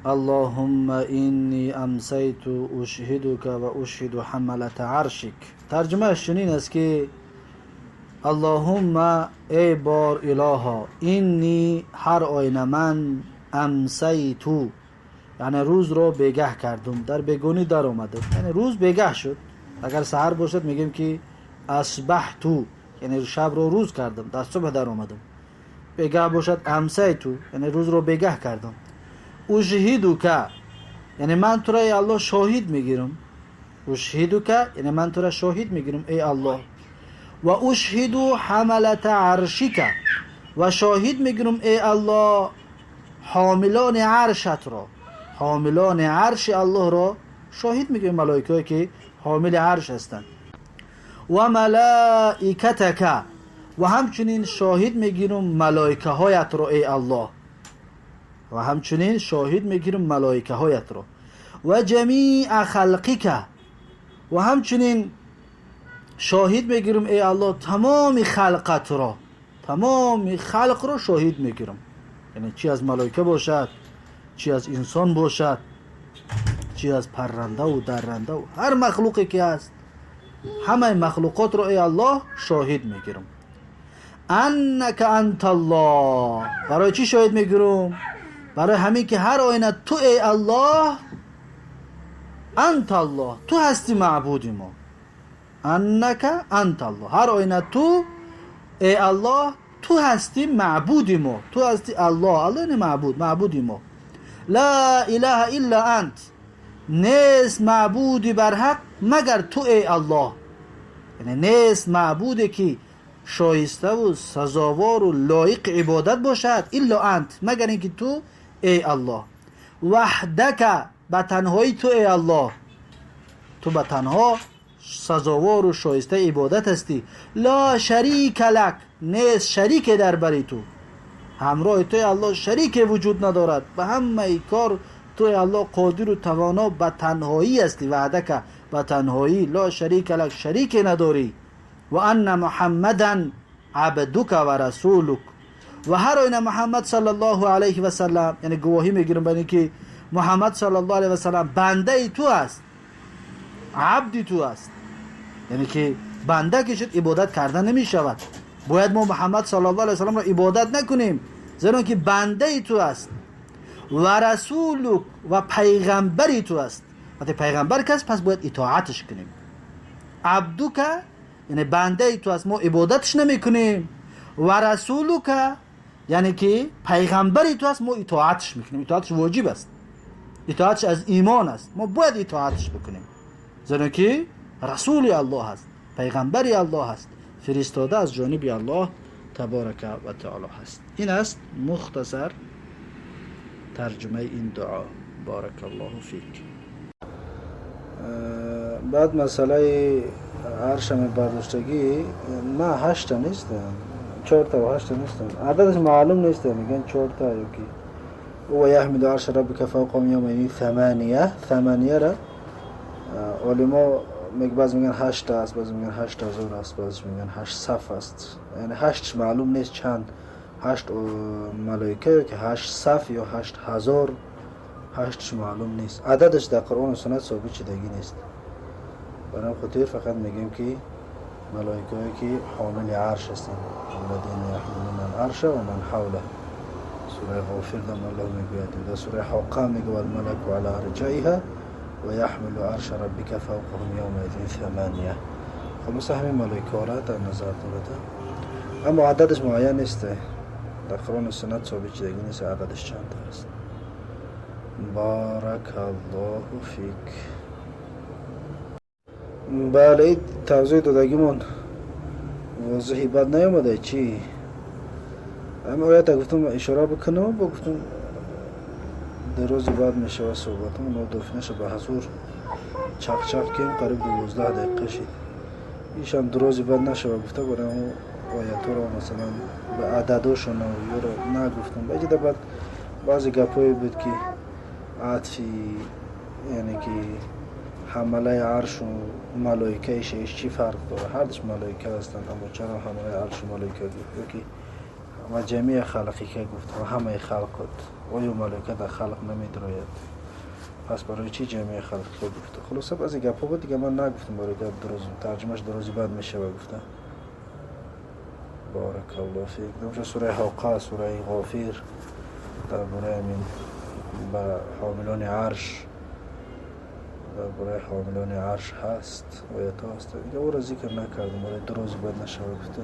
اللهم إني أمسيت أشهدك وأشهد حملة عرشك. ترجمه چنین است که اللهم ای بار الها، إني هر آینه من، أمسيت یعنی روز رو بیگه کردم، در بیگانی در آمدم، یعنی روز بیگه شد. اگر سحر باشد میگیم که أصبحت، یعنی شب رو روز کردم، در صبح در آمدم. بیگه باشد أمسيت، یعنی روز رو بیگه کردم. أشهدك یعنی من تو را ای الله شاهد میگیرم. أشهدك یعنی من تو را شاهد میگیرم ای الله. وأشهد حملة عرشك و شاهد میگیرم ای الله حاملان عرشت را، حاملان عرش الله را شاهد میگیرم، ملائکه که حامل عرش هستند. وملائكتك و همچنین شاهد میگیرم ملائکه هایت را ای الله، و همچنین شاهد میگیرم ملائکه هایت را. وجميع خلقك و همچنین شاهد میگیرم ای الله تمام خلقت را، تمام خلق را شاهد میگیرم، یعنی چی از ملائکه باشد، چی از انسان باشد، چی از پرنده و درنده و هر مخلوقی که هست، همه مخلوقات را ای الله شاهد میگیرم. أنك أنت الله. برای چی شاهد میگیرم؟ برای همین که هر آینه تو ای الله، أنت الله، تو هستی معبود ما. أنك أنت الله، هر آینه تو ای الله تو هستی معبود ما، تو هستی الله. الله یعنی معبود، معبودی ما. لا إله إلا أنت، نیست معبودی بر حق مگر تو ای الله، یعنی نیست معبودی که شایسته و سزاوار و لایق عبادت باشد، إلا أنت، مگر اینکه تو ای الله. وحدك، به تنهایی تو ای الله، تو به تنها سزاوار و شایسته عبادت هستی. لا شريك لك، نیست شریک در بری تو، همراه تو الله شریک وجود ندارد. به همه کار تو الله قادر و توانا به تنهایی هستی. وحدك، به تنهایی، لا شريك لك، شریک نداری. وأن محمدا عبدك ورسولك و هر آینه محمد صلى الله عليه وسلم، یعنی گواهی میگیرم بر اینکه محمد صلى الله عليه وسلم بنده تو است، عبدی تو است. یعنی که بنده که شد عبادت کرده نمی شود. باید ما محمد صلى الله عليه وسلم را عبادت نکنیم، زیرا که بنده تو است. ورسولك و پیغمبری تو است. وقتی پیغمبر کس، پس باید اطاعتش کنیم. عبدك یعنی بنده تو است، ما عبادتش نمی کنیم. ورسولك یعنی که پیغمبری تو است، ما اطاعتش میکنیم. اطاعتش واجب است، اطاعتش از ایمان است، ما باید اطاعتش بکنیم، زیرا که رسول الله است، پیغمبری الله است، فرستاده از جانب الله تبارك وتعالى هست. این است مختصر ترجمه این دعا. بارك الله فيك. بعد مسئله عرش برداشتگی نه، هشت نیست، چهار تا و هشت نیست، عددش معلوم نیست. میگن چهار تا یا که ويحمل عرش ربك فوقهم يومئذ ثمانية. ثمانية را علما میگه، بعض میگن هشت است، بعض میگن 8000 است، بعض میگن هشت صف است. یعنی هشت معلوم نیست چند، هشت ملائکه که هشت صف یا 8000، هشتش معلوم نیست. عددش در قرآن و سنت ثابت شدگی نیست. برای خاطر فقط میگیم که ملائکه که حامل عرش هستند، الذين يحملون العرش ومن حوله، سوره غافر دم الله میگوید، در سوره حاقه میگه والملك على أرجائها ويحمل عرش ربك فوقهم يومئذ ثمانية. خلاص همین ملائکه را در نظر دارد، اما عددش معین نیست. در قرآن و سنت ثابت شدگی نیست عددش چند است. بارك الله فيك. بله، توضیح دادگیمون واضحی بد نیامده چی؟ اما آیت گفتم اشاره بکنم با گفتم در روز بعد میشه صحبتمون و دفنه به حضور چق چق کیم، قریب 12 دقیقه شد. ایشم دو روز بعد نشه گفته برای اون آیت رو مثلا به عدداشون و رو نگفتم. باید بعد بعضی گپایی بود که عطفی، یعنی که حمله عرش و ملائکه چی فرق داره؟ هر دوش ملائکه هستند، اما چرا حمله عرش و ملائکه گفت؟ که Ва ҷамиа халқика гуфт, ва ҳамаи халқот. Оё малоика дар халқ намедрояд? Пас барои чӣ ҷамиа халқика гуфта? Хулоса, баъзе гапҳо буд, дига ман нагуфтам, барои гап дуроз, тарҷумаш дурози бад мешава гуфта. Баракаллоҳ фик. Намша сураи Ҳоқа, сураи Ғофир дар бораи ҳамин ба ҳомилони арш, дар бораи ҳомилони арш ҳаст, оятҳо ҳаст. Дига ӯро зикр накардам, барои дурози бад нашава гуфта.